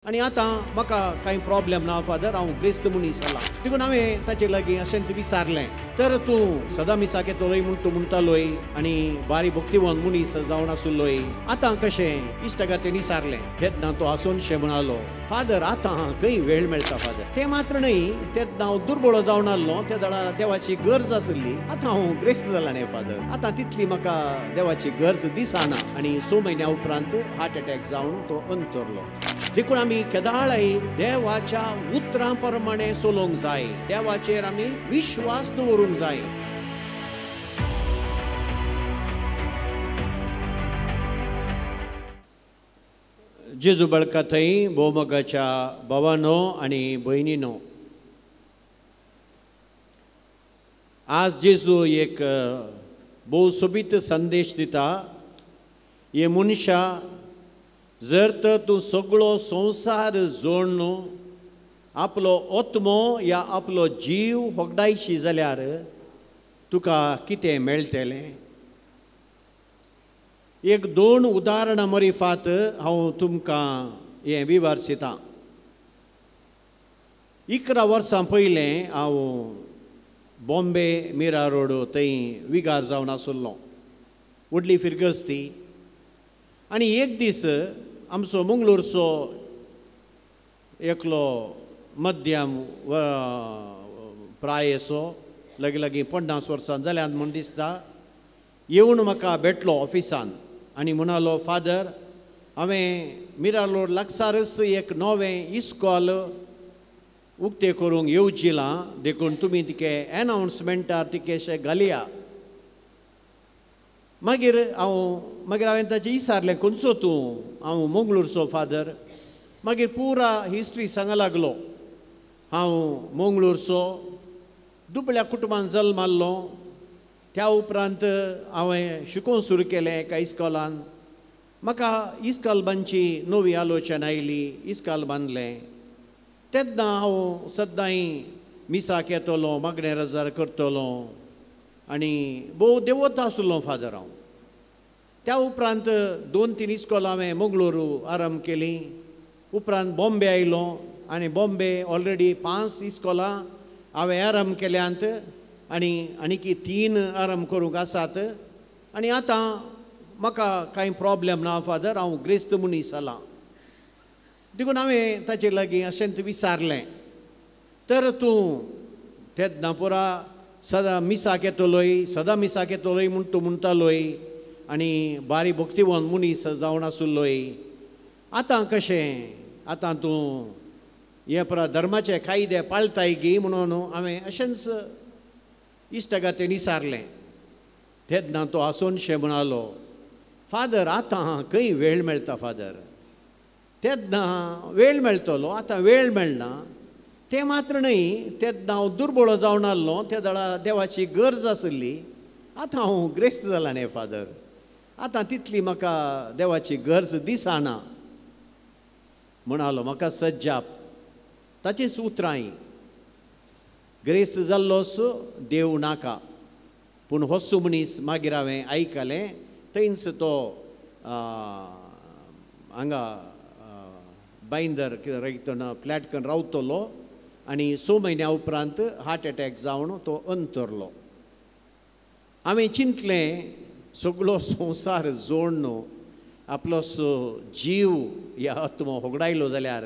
आनी आतां म्हाका कांय प्रॉब्लेम ना फादर, हांव ग्रेस्त मनीस जाला. देखून हांवें ताचे लागीं अशें विचारलें, तर तूं सदां मिसाक येतलोय म्हूण तूं म्हणटालोय आनी बारी भक्तिवंत मनीस जावन आसलोय, आतां कशें? इश्टागतीन विचारलें. तेन्ना तो आसूनशें म्हणालो, फादर आतां खंय वेळ मेळटा फादर. तें मात्र न्हय, तेन्ना हांव दुर्बळ जावन आसलो, त्या वेळार देवाची गरज आसली. आतां हांव ग्रेस्त जाला न्ही फादर, आतां तितली म्हाका देवाची गरज दिसना. आनी 6 म्हयन्या उपरांत हार्ट एटॅक जावन तो अंतरलो. देखून आमी केदाळाय देवाच्या उतरां प्रमाणे चलोवंक जाय, देवाचेर आमी विश्वास दवरूंक जाय. जेजू बळका थंय भोवमोगाच्या भावानो आनी भयणीनो, आज जेजू एक भोव सोबीत संदेश दिता. हे मनशा, जर तर तूं सगळो संवसार जोडून आपलो आत्मो या आपलो जीव होगडायशी जाल्यार तुका कितें मेळटलें? एक दोन उदाहरणां मरिफात हांव तुमकां हें विवर्सितां. 11 वर्सां पयलें हांव बॉम्बे मिरा रोड थंय विगार जावन आसलो, व्हडली फिरगज ती. आनी एक दीस आमचो मंगळूरचो एकलो मध्यम प्रायेचो, लागीं लागीं 50 वर्सां जाल्यात म्हूण दिसता, येवन म्हाका भेटलो ऑफिसान आनी म्हणालो, फादर हांवें मिरा रोड लागसारच एक नवें इस्कॉल उक्तें करूंक येवजिलां, देखून तुमी तिके एनावन्समेंटार तिकेशें घालया. मागीर हांवें ताचें विचारलें, खंयचो तूं? हांव मंगळूरचो फादर. मागीर पुरा हिस्ट्री सांगा लागलो. हांव मंगळूरचो, दुबळ्या कुटुंबान जल्म मारलो. त्या उपरांत हांवें शिकोवंक सुरू केलें एका इस्कॉलान. म्हाका इस्कॉल बांदची नवी आलोचना आयली, इस्कॉल बांदलें. तेन्ना हांव सद्दांय मिसाक येतलो, मागणें रजार करतलो आनी भोव देवता आसलो फादर हांव. त्या उपरांत 2-3 इस्कॉलां हांवें मंगळूर आरंभ केली. उपरांत बॉम्बे आयलो आनी बॉम्बे ऑलरेडी 5 इस्कॉलां हांवें आरंभ केल्यांत आनी आनीकी 3 आरंभ करूंक आसात. आनी आतां म्हाका कांय प्रॉब्लेम ना फादर, हांव ग्रेस्त मनीस जाला. देखून हांवें ताचे लागीं अशें विचारलें, तर तूं तेन्ना पुरा सदां मिसाक येतलोय, सदां मिसाक येतलोय म्हूण तूं म्हणटालोय आनी बारी भक्तिवंत मनीस जावन आसलोय, आतां कशें? आतां तूं हे पुरा धर्माचे कायदे पाळताय गी म्हणून हांवें अशेंच इश्टागतीन विचारलें. तेन्ना तो आसूनशें म्हणालो, फादर आतां खंय वेळ मेळटा फादर, तेन्ना वेळ मेळटलो, आतां वेळ मेळना. तें मात्र न्हय, तेन्ना हांव दुर्बळ जावन आसलो, त्या वेळार देवाची गरज आसली. आतां हांव ग्रेस्त जाला न्ही फादर, आतां तितली म्हाका देवाची गरज दिसना म्हणालो. म्हाका सज्जाप ताचीच उतरां, ग्रेस्त जाल्लोस देव नाका. पूण होसो मनीस मागीर हांवें आयकलें, थंयच तो हांगा बांयदर कितें फ्लॅट करून रावतलो आनी 6 म्हयन्या उपरांत हार्ट एटॅक जावन तो अंतरलो. हांवें चिंतलें, सगळो संवसार जोडून आपलो जीव ह्या आत्मो होगडायलो जाल्यार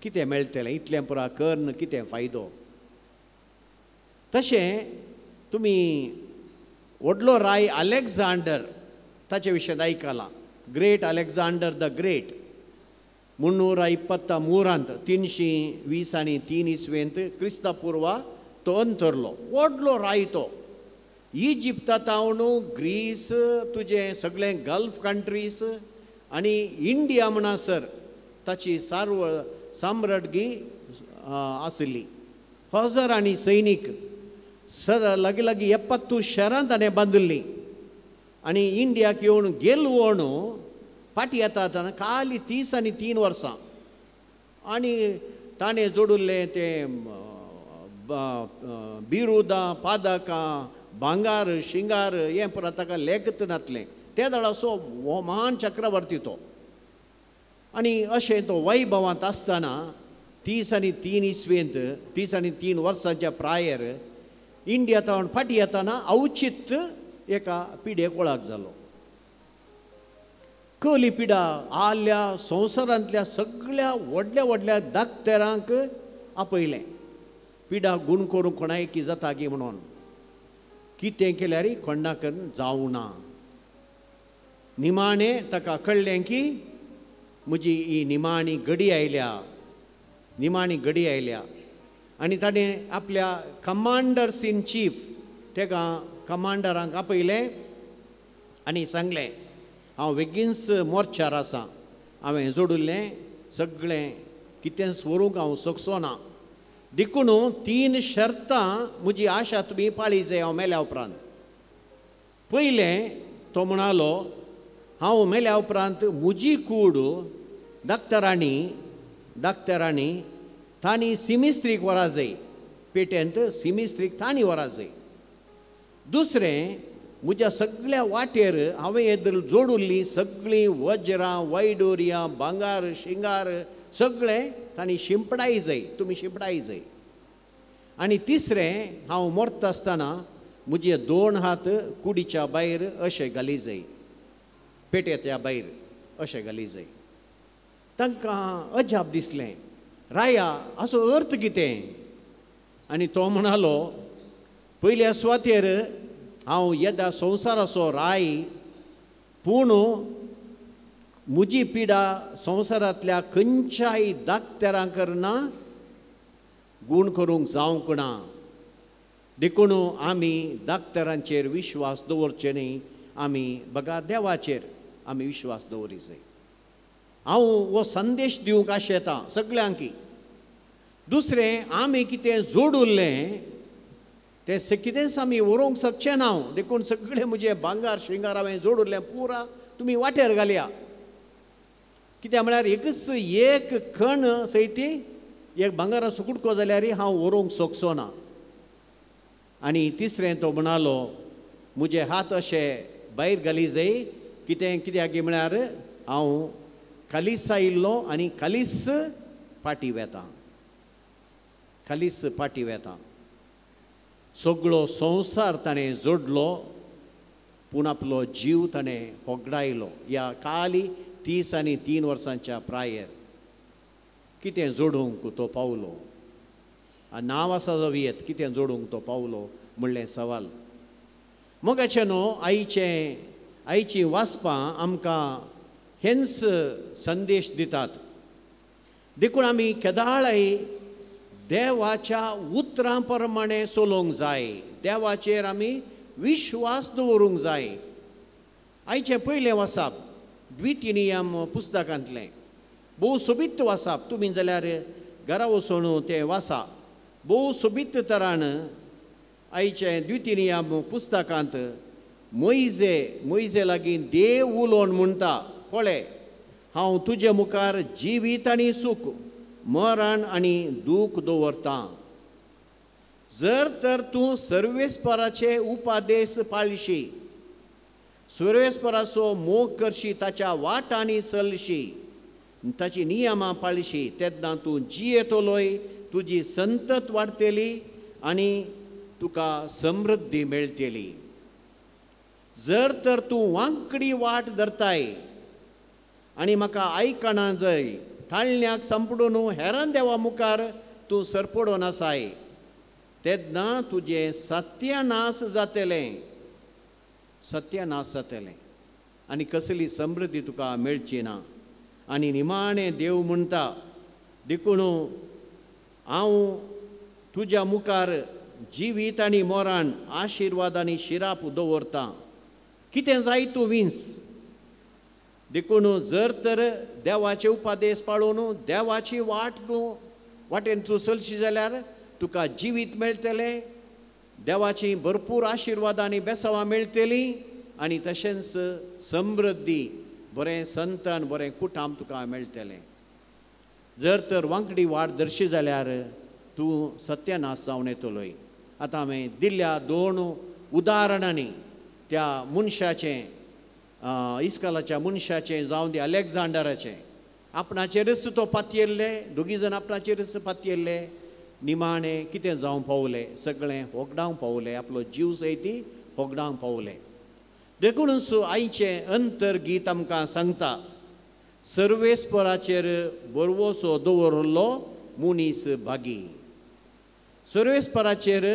कितें मेळटलें? इतलें पुरा करून कितें फायदो? तशें तुमी व्हडलो राय अलेक्झांडर ताचे विशयांत आयकलां, ग्रेट अलेक्झांडर the great, 323 320 आनी 3 इसवेंत क्रिस्ता पूर्वा तो अंतरलो. व्हडलो राय तो. इजिप्ता तावन ग्रीस, तुजें सगळें गल्फ कंट्रीज आनी इंडिया म्हणसर ताची साम्राटगी आसली. हजारांनी सैनीक सदां लागीं लागीं 70 शहरां ताणें बांदिल्लीं आनी इंडियाक येवन गेलवण फाटीं येता आतां खाली 30 आनी 3 वर्सां. आनी ताणें जोडिल्लें तें बिरुदां, पादकां, भांगार, शिंगार हें पुरा ताका लेखत नासलें. त्या वेळार असो महान चक्रवर्ती तो. आनी अशें तो वैभवांत आसतना 33 इस्वेंत 33 वर्सांच्या प्रायर इंडिया तावन फाटीं येतना अवचीत एका पिडेक वळख जालो. कली पिडा आल्या संवसारांतल्या सगळ्या व्हडल्या व्हडल्या दाक्तेरांक आपयलें, पिडा गूण करूंक कोणायकी जाता गी म्हणून. कितें केल्यार कोणाक जावना. निमाणें ताका कळ्ळें की म्हजी ही निमाणी घडी आयल्या, निमाणी घडी आयल्या. आनी ताणें आपल्या कमांडर्स इन चीफ तेका कमांडरांक आपयलें आनी सांगलें, हांव बेगीनच मोर्चार आसा, हांवें जोडिल्लें सगळें कितेंच व्हरूंक हांव शकचो ना, देखून 3 शर्तां म्हजी आशा तुमी पाळी जाय हांव मेल्या उपरांत. पयलें तो म्हणालो, हांव मेल्या उपरांत म्हजी कूड डाक्टरांनी तांणी सिमिस्त्रीक व्हरा जाय, पेटेंत सिमिस्त्रीक तांणी व्हरा जाय. दुसरें, म्हज्या सगळ्या वाटेर हांवें येदल जोडिल्लीं सगळीं वज्रां, वैडोरियां, भांगार, शिंगार सगळें तांणी शिंपडाय जाय, तुमी शिंपडाय जाय. आनी तिसरें, हांव मरता आसतना म्हजे 2 हात कुडीच्या भायर अशें घाली जाय, पेट्याच्या भायर अशें घाली जाय. तांकां अजाप दिसलें, राया असो अर्थ कितें? आनी तो म्हणालो, पयल्या सुवातेर हांव येदा संवसाराचो राय, पूण म्हजी पिडा संवसारांतल्या खंयच्याय दाक्तेरां करना गूण करूंक जावंक ना, देखून आमी दाक्तेरांचेर विश्वास दवरचे न्ही, आमी बगा देवाचेर आमी विश्वास दवरी जाय. हांव हो संदेश दिवंक आशेतां सगल्यांकी. दुसरें, आमी कितें जोडिल्लें तें कितेंच आमी व्हरूंक शकचें ना, देखून सगळें म्हजें भांगार शिंगार हांवें जोडिल्लें पुरा तुमी वाटेर घालया. कित्याक म्हळ्यार एकच एक खण सयती एक भांगाराचो कुडको जाल्यार हांव व्हरूंक शकचो ना. आनी तिसरें तो म्हणालो, म्हजे हात अशे भायर घाली जाय, कितें कित्याक म्हळ्यार हांव खालीस आयिल्लो आनी खालीस फाटीं वेता, खालीस फाटीं वेता. सगळो संवसार ताणें जोडलो, पूण आपलो जीव ताणें होगडायलो ह्या खाली 33 वर्सांच्या प्रायेर. कितें जोडूंक तो पावलो, नांव आसा जावं येत, कितें जोडूंक तो पावलो म्हणलें सवाल. मोगाचें न्हू, आयचीं वाचपां आमकां हेंच संदेश दितात. देखून आमी केदाळाय देवाच्या उतरां प्रमाणें चलोवंक जाय, देवाचेर आमी विश्वास दवरूंक जाय. आयचें पयलें वाचप द्वितीय नियम पुस्तकांतलें, भोव सोबीत वाचप, तुमी जाल्यार घरा वचून तें वाचा. भोव सोबीत तरान आयचें द्वितीय नियम पुस्तकांत मोयजे लागीं देव उलोवन म्हणटा, पळय हांव तुजे मुखार जिवीत आनी सूख, मरण आनी दूख दवरतां. जर तर तूं सर्वेस्पराचे उपादेश पाळशी, सर्वेस्पराचो मोग करशी, ताच्या वाटांनी चलशी, ताची नियमां पाळशी, तेन्ना तूं जियेतलोय, तुजी संतत वाडटली आनी तुका समृद्धी मेळटली. जर तर तूं वांकडी वाट धरताय आनी म्हाका आयकना जाय, ताळण्याक सांपडून हेरान देवा मुखार तूं सरपडोन आसाय, तेन्ना तुजें सत्यानाश जातलें, सत्यानाश जातलें आनी कसली समृद्धी तुका मेळची ना. आनी निमाणें देव म्हणटा, देखून हांव तुज्या मुखार जिवीत आनी मरण, आशिर्वाद आनी शिराप दवरतां, कितें जाय तूं विंस. देखून जर तर देवाचे उपादेश पाळून देवाची वाट तूं वाटेन तूं चलशी जाल्यार तुका जिवीत मेळटलें, देवाची भरपूर आशिर्वाद आनी बेसावां मेळटलीं आनी तशेंच समृद्धी, बरें संतान, बरें कुटाम तुका मेळटलें. जर तर वांकडी वाट धरशी जाल्यार तूं सत्यानाश जावन येतलोय. आतां हांवें दिल्ल्या 2 उदाहरणांनी त्या मनशाचें, इस्कालाच्या मनशाचें जावं दी अलेक्झांडराचें, आपणाचेरच तो पातयेल्ले, दोगी जाण आपणाचेरच पातयेल्ले. निमाणें कितें जावंक पावलें, सगळें होगडावंक पावलें, आपलो जीव सयती होगडावंक पावलें. देखूनच आयचें अंतर्गीत आमकां सांगता, सर्वेस्पराचेर बरवसो दवरिल्लो मनीस भागी. सर्वेस्पराचेर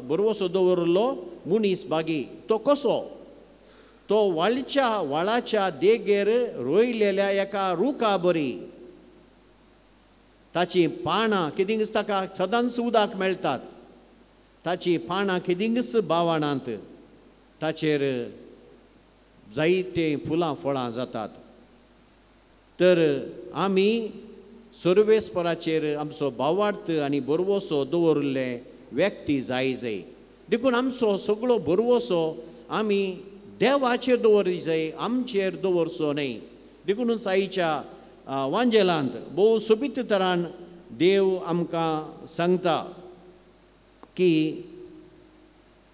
बरवसो दवरिल्लो मनीस भागी. तो कसो? तो वाळच्या व्हाळाच्या देगेर रोयलेल्या एका रुखा बरी. ताचीं पानां कितेंच ताका सदांच उदक मेळटात, ताचीं पानां कितेंच बावणांत, ताचेर जायते फुलां फळां जातात. तर आमी सर्वेस्पराचेर आमचो भावार्थ आनी बरवसो दवरिल्ले व्यक्ती जाय जाय. देखून आमचो सगळो बरवसो आमी देवाचेर दवरी जाय, आमचेर दवरचो न्हय. देखूनच आयच्या वांजेलांत भोव सोबीत तरान देव आमकां सांगता की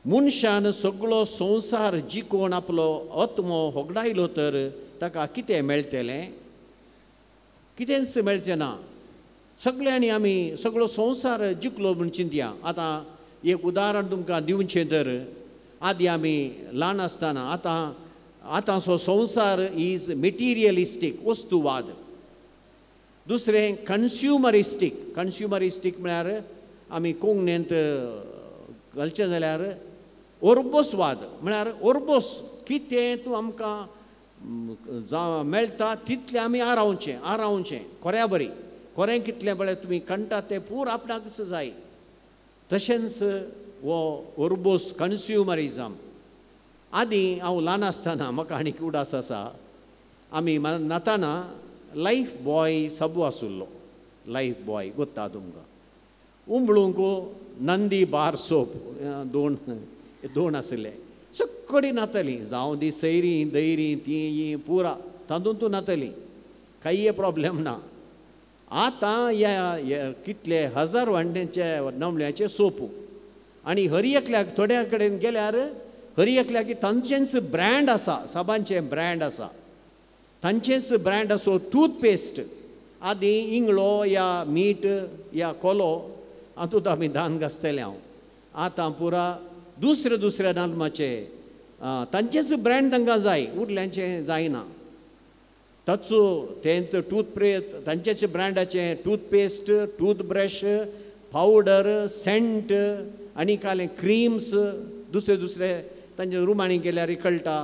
मनशान सगळो संवसार जिकोवन आपलो आत्मो होगडायलो तर ताका कितें मेळटलें? कितेंच मेळचें ना. सगळ्यांनी आमी सगळो संवसार जिखलो म्हूण चिंतया. आतां एक उदाहरण तुमकां दिवचें तर, आदी आमी ल्हान आसतना, आतां आतांचो संवसार is materialistic, वस्तुवाद. दुसरें कन्स्युमरिस्टीक. कन्स्युमरिस्टीक म्हळ्यार आमी कोंकणींत घालचें जाल्यार ओर्बोसवाद, म्हळ्यार ओर्बोस कितें तूं आमकां जावं मेळटा तितलें आमी आरावचें, आरावचें कोऱ्या बरी, कोरें कितलें पळय तुमी कंटा तें पूर आपणाकच जाय. तशेंच हो ओर्बोस कन्स्युमरिजम. आदीं हांव ल्हान आसतना म्हाका आनीक उडास आसा, आमी न्हाताना लायफ बॉय सबू आशिल्लो. लायफ बॉय गोत्ता तुमकां, उंबळूंक नंदी बार सोप दोन दोन आशिल्ले, सगळीं न्हातालीं, जावं दी सैरीं दैरीं तीं पुरा तातूंत न्हातालीं, कांय प्रॉब्लेम ना. आतां ह्या कितले हजार वांड्यांचे नवल्याचे सोपू आनी हर एकल्याक थोड्या कडेन गेल्यार हर एकल्याक तांचेंच ब्रँड आसा, साबांचें ब्रँड आसा, तांचेंच ब्रँड आसो टूथपेस्ट. आदीं इंगळो या मीठ या कोलो हातूंत आमी दान घासतले हांव. आतां पुरा दुसऱ्या दुसऱ्या नाल्माचे तांचेच ब्रँड तांकां जाय, उरल्यांचें जायना. ताचो तेंच टूथपेस्ट, तांचेच ब्रँडाचें टूथपेस्ट, टूथब्रश, पावडर, सेंट आनी कालें क्रिम्स दुसरे दुसरे तांच्या रुमांनी गेल्यार कळटा.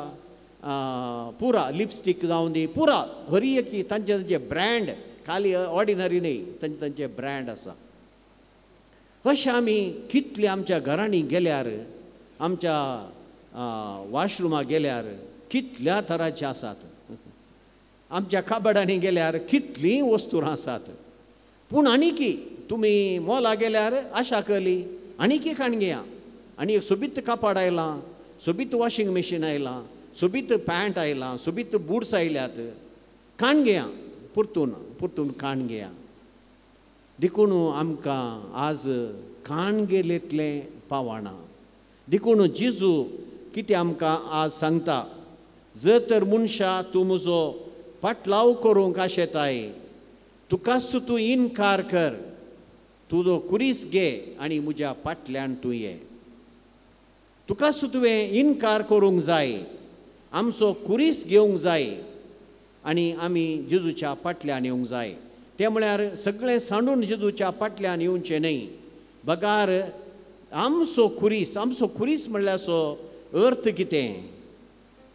पुरा लिपस्टीक जावं दी, पुरा हरी एक तांचे तांचे ब्रँड, खाली ऑर्डिनरी न्हय, तांचे तांचे ब्रँड आसा. अशें आमी कितले आमच्या घरांनी गेल्यार, आमच्या वॉशरुमा गेल्यार कितल्या तरांचे आसात, आमच्या काबडांनी गेल्यार कितलीं वस्तूं आसात. पूण आनीकी तुमी मॉला गेल्यार आशा कली आनीकी खाण घेया, आनी एक सोबीत कापड आयलां, सोबीत वॉशिंग मशीन आयलां, सोबीत पॅन्ट आयलां, सोबीत बुट्स आयल्यात, खाण घेया, परतून परतून खाण घेया. देखून आमकां आज खाण गेलेतलें पावना. देखून जेजू कितें आमकां आज सांगता, जर तर मनशा तूं म्हजो पाटलाव करूंक आशेताय, तुकाच तूं इनकार कर, तुजो कुरीस घे आनी म्हज्या फाटल्यान तूं ये. तुकाच तुवें इनकार करूंक जाय, आमचो कुरीस घेवंक जाय आनी आमी जेजूच्या फाटल्यान येवंक जाय. तें म्हळ्यार सगळें सांडून जेजूच्या फाटल्यान येवचें न्हय, बगार आमचो कुरीस. आमचो कुरीस म्हणल्यार असो अर्थ कितें?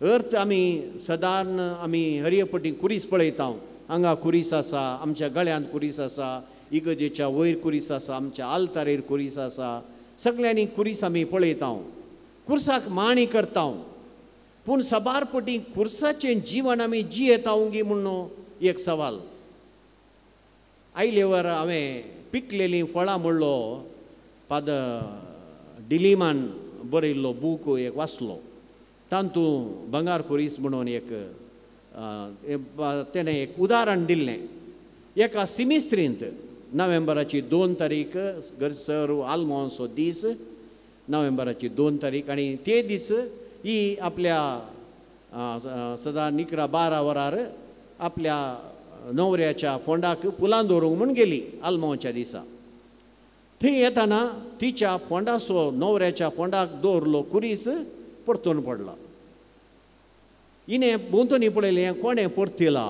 अर्थ आमी सदान आमी हरयपटी कुरीस पळयता, हांगा कुरीस आसा, आमच्या गळ्यांत कुरीस आसा, इगर्जेच्या वयर कुरीस आसा, आमच्या आल्तारेर कुरीस आसा, सगळ्यांनी कुरीस आमी पळयता, कुर्साक माणी करता. पूण साबार पटी कुर्साचें जिवन आमी जियेता गी म्हणून एक सवाल आयलेवर. हांवें पिकलेलीं फळां म्हणलो फादर डिलिमान बरयल्लो बूक एक वाचलो, तातूंत बंगार कुरीस म्हणून एक तेणें एक उदाहरण दिल्लें. एका सिमिस्त्रींत नोव्हेंबराची 2 तारीख, सर आलमोन्सो दीस, नोव्हेंबराची 2 तारीख, आनी ते दीस ही आपल्या सदां 11-12 वरार आपल्या न्हवऱ्याच्या फोंडाक फुलां दवरूंक म्हूण गेली आल्मांवच्या दिसा. थंय येताना तिच्या फोंडाचो न्हवऱ्याच्या फोंडाक दवरलो कुरीस परतून पडला. हिणें भोंवतणी पळयलें कोणें परतिला.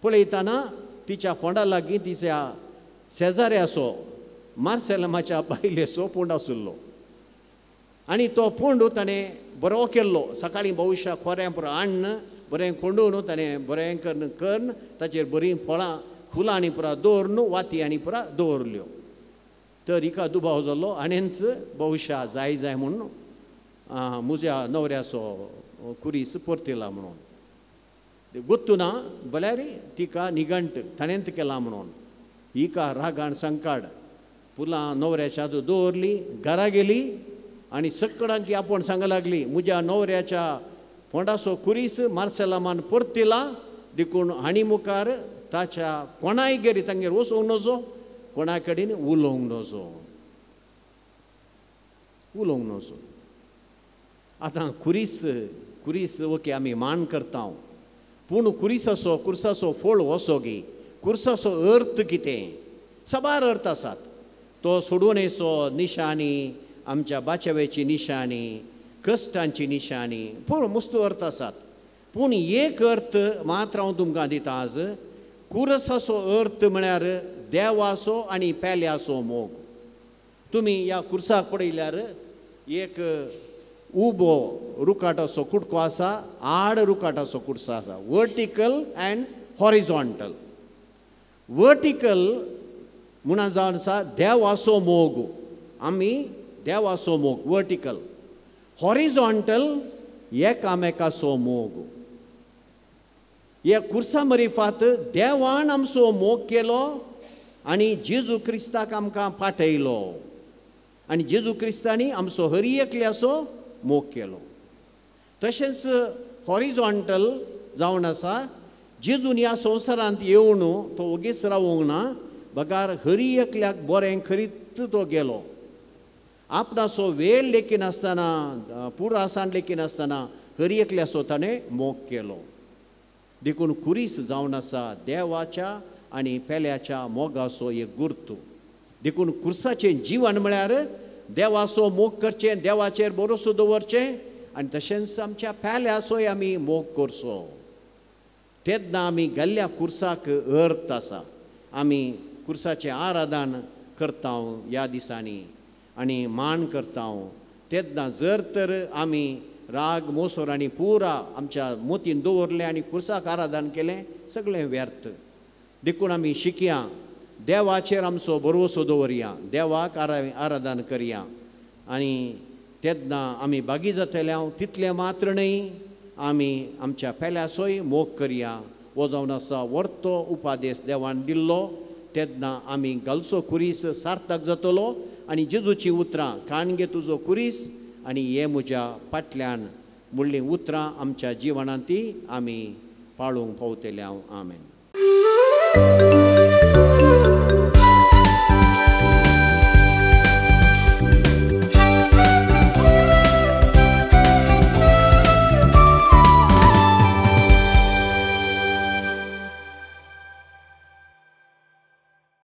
पळयतना तिच्या फोंडा लागीं तिच्या शेजाऱ्याचो मार्सेलमाच्या बायलेचो फोंड आशिल्लो आनी तो फोंड ताणें बरो केल्लो. सकाळीं भविश्या खोऱ्यां पुरो हाडून बरें कोंडून ताणें बरें करून करून ताचेर बरीं फळां फुलां आनी पुरा दवरून वाती आनी पुरा दवरल्यो. तर हिका दुबाव जालो हाणेंच भविश्या जाय जाय म्हणून म्हज्या न्हवऱ्याचो कुरीस परतिला म्हणून. गोत्तू ना जाल्यार तिका निगंट ताणेंच केला म्हणून. हिका रागान संकाड फुलां न्हवऱ्याच्या दवरली, घरा गेली आनी सकडांकी आपोवन सांग लागली म्हज्या न्हवऱ्याच्या फोंडाचो कुरीस मार्सेलामान परतिला देखून हांणी मुखार ताच्या कोणाय गेरी तांगेर वचूंक नजो, कोणा कडेन उलोवंक नजो, उलोवंक नजो. आतां कुरीस कुरीस ओके आमी मान करता पूण कुरिसाचो कुर्साचो फोळ असो गी, कुर्साचो अर्थ कितें? साबार अर्थ आसात. तो सोडवणेचो निशाणी, आमच्या बाचव्याची निशाणी, कश्टांची निशाणी, पूण मस्त अर्थ आसात. पूण एक अर्थ मात्र हांव तुमकां दिता आज. कुरसाचो अर्थ म्हळ्यार देवाचो आनी पेल्याचो मोग. तुमी ह्या कुर्साक पळयल्यार एक उबो रुकाटाचो कुटको आसा, आड रुकाटाचो कुडसो आसा, वर्टिकल अँड हॉरिझॉन्टल. वर्टिकल म्हणून जावन आसा देवाचो मोग, आमी देवाचो मोग वर्टिकल. हॉरिझॉन्टल एकामेकाचो मोग. ह्या कुर्सा मरिफात देवान आमचो मोग केलो आनी जेजू क्रिस्ताक आमकां पाठयलो आनी जेजू क्रिस्तांनी आमचो हरी एकल्याचो मोग केलो. तशेंच हॉरिझॉन्टल जावन आसा जेजून ह्या संवसारांत येवन तो ओगीच रावूंक ना, बगार हरी एकल्याक बरें खरीत तो गेलो. आपणाचो वेळ लेखिनासतना, पुरो आसान लेखिनासतना हरी एकल्याचो ताणें मोग केलो. देखून कुरीस जावन आसा देवाच्या आनी पेल्याच्या मोगाचो एक गुर्तू. देखून कुर्साचें जिवन म्हळ्यार देवाचो मोग करचें, देवाचेर भरोसो दवरचें आनी तशेंच आमच्या पेल्याचोय आमी मोग करचो. तेन्ना आमी गेल्ल्या कुर्साक अर्थ आसा. आमी कुर्साचें आराधन करता ह्या दिसांनी आनी मान करता. तेन्ना जर तर आमी राग मोसोर आनी पुरा आमच्या मोतीन दवरलें आनी कुर्साक आराधन केलें, सगळें व्यर्थ. देखून आमी शिकया, देवाचेर आमचो भरवसो दवरया, देवाक आराधन करया आनी तेन्ना आमी बागी जातले. तितलें मात्र न्हय, आमी आमच्या पेल्याचोय मोग करया. हो जावन आसा वर्तो उपादेश देवान दिल्लो. तेन्ना आमी घालचो कुरीस सार्थक जातलो आनी जेजूचीं उतरां काण घे तुजो कुरीस आनी हे म्हज्या फाटल्यान म्हणलीं उतरां आमच्या जिवनांत ती आमी पाळूंक पावतले. हांव आमेन.